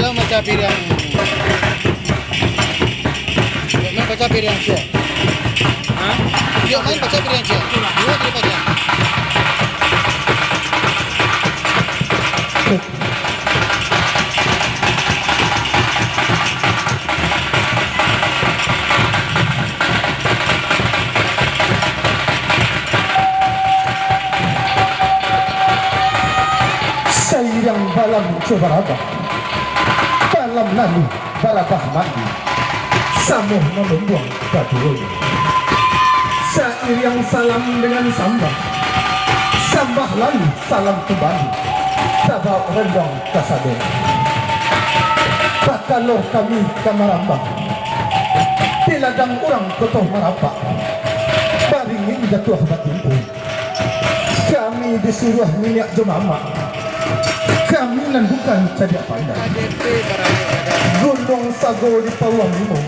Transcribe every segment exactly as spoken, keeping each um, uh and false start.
Baca piriang. Main baca piriang ciek. Hah? Dia main baca piriang ciek. Dua kali baca. Sairiang balam jo barabah, balam lalu barabah mandi, samo malumbuang kaduonyo. Sairiang salam dengan sambah, sambah lalu salam kumbali, tabaok randuang kasadonyo. Bakalo kami ka marambah, di ladang urang koto marapak, baringin jatuah batimpo. Kami disuruah niniak jo mamak, kami nan bukan cadiak pandai. Gunung Sago di Pauah Limo,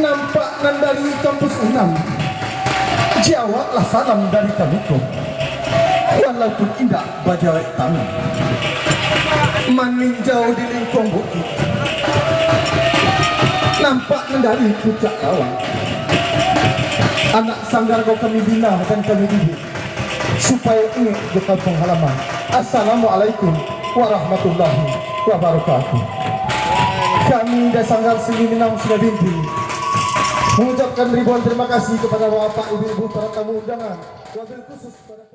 nampak nan dari kampus Unam, jawablah salam dari kami ko, walaupun indak bajawek tangan. Maninjau di lingkuang bukik, nampak nan dari puncak lawang. Anak sanggar ko kami bina dan kami didik, supayo ingek jo kampuang halaman. Assalamualaikum warahmatullahi wabarakatuh. Kami dari Sanggar Seni Minang Sungai Binti mengucapkan ribuan terima kasih kepada bapak, ibu-ibu, para tamu undangan, wabil khusus pada